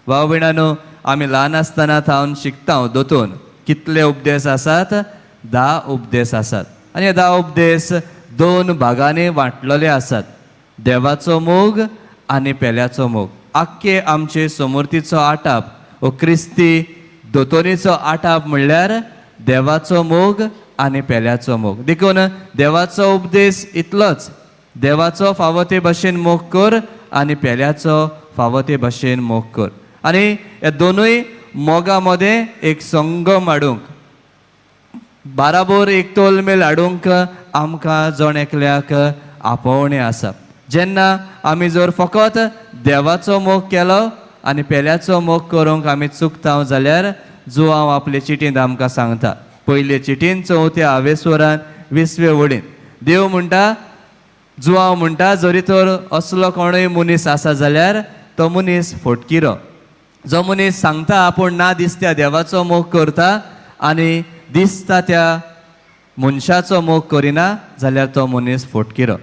भाव भयणांनो, आमी ल्हान आसतना थावन शिकता दोतोन कितले उपदेश आसात? 10 उपदेश आसात. आनी हे 10 उपदेश 2 भागांनी वांटलेले आसात, देवाचो मोग आनी पेल्याचो मोग. आख्खे आमचे समूर्तीचो आटाप वो क्रिस्ती दोतोनीचो आटाप म्हणल्यार देवाचो मोग आनी पेल्याचो मोग. देखून देवाचो उपदेश इतलोच, देवाचो फावो ते भशेन मोग कर आनी पेल्याचो फावो ते भशेन मोग कर. आनी ह्या दोनूय मोगा मदें एक संगम हाडूंक, बाराबोर एक तोलमेल हाडूंक आमकां जण एकल्याक आपोवणें आसा. जेन्ना आमी जर फकत देवाचो मोग केलो आनी पेल्याचो मोग करूंक आमी चुकता जाल्यार जुआंव आपले चिटींत आमकां सांगता, पयले चिटीन चवथ्या आवेस्वरान 20वे वडीन देव म्हणटा, जुआंव म्हणटा, जरी तर असलो कोणूय मनीस आसा जाल्यार तो मनीस फटकिरो. जो मनीस सांगता आपूण ना दिसत्या देवाचो मोग करता आनी दिसता त्या मनशाचो मोग करिना जाल्यार तो मनीस फटकिरो.